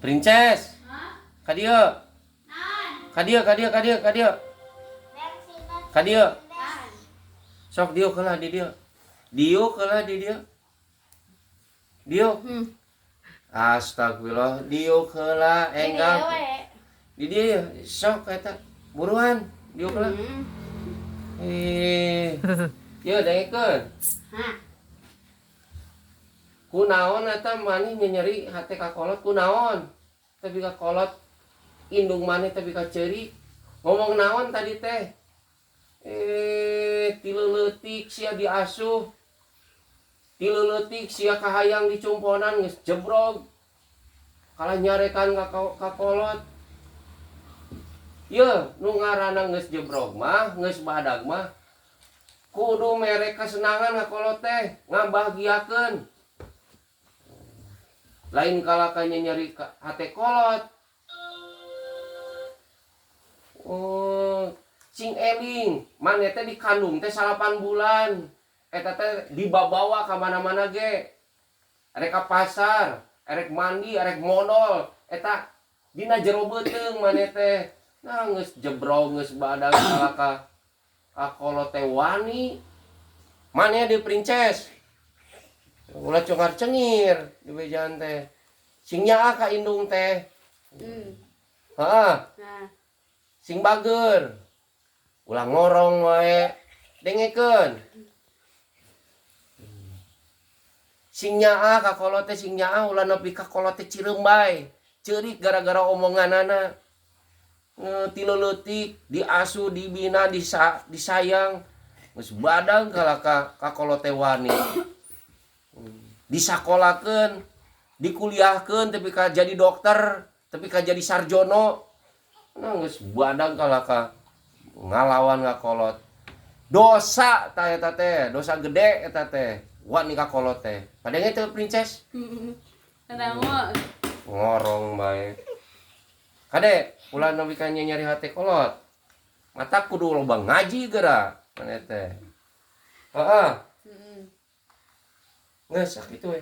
Princess. Ka dieu. Ka dieu, ka dieu, ka dieu, ka dieu. Ka dieu. Sok diuk heula di dieu. Diuk heula di dieu. Diuk. Astagfirullah, diuk heula enggal. Di dieu ya, sok eta. Buruan, diuk heula. Eh. Yeuh, dengekeun. Kunaon eta maneh nyeri hate ka kolot, kunaon? Tapi ka kolot indung maneh tapi ka ceurik. Ngomong naon tadi teh? Eh, ti leutik sia diasuh. Ti leutik sia kahayang dicumponan, geus jebrog. Kalah nyarekan ka kolot. Ye, nu ngaranna geus jebrog mah, geus badag mah kudu mere kasenangan ka kolot teh, ngabahagiakeun. Lain kalahka nyeri hate kolot. Oh, sing eling, maneh teh dikandung teh 9 bulan. Eta teh dibabawa ka mana-mana ge. Erek ka pasar, erek mandi, erek modol, eta dina jero beuteung maneh teh. Nah, geus jebrog, geus badag, kalahka ka kolot teh wani. Maneh di Princess. Ulah cengar cengir di bejaan teh. Sing nyaah ka indung teh. Heeh. Nah. Sing bager. Ulah ngorong wae. Dengekeun. Sing nyaah ka kolot teh, sing nyaah, ulah nepi ka kolot teh cireumbai. Ceurik gara-gara omonganana. Ti leutik diasuh, dibina, disayang. Geus badag kalah ka kolot teh wani. Disakolakeun, dikuliahkeun tepi ka jadi dokter, tepi ka jadi sarjono. Nah, geus badag kalah ka ngalawan ka kolot. Dosa tah eta teh, dosa gede eta teh. Wani ka kolot teh. Padenge teu, Princess? Ketemu. Ngorong bae. Kade, ulah nepi ka nyeri hate kolot. Mata kudu loba ngaji geura maneh teh. Heeh. Geus sakitu we.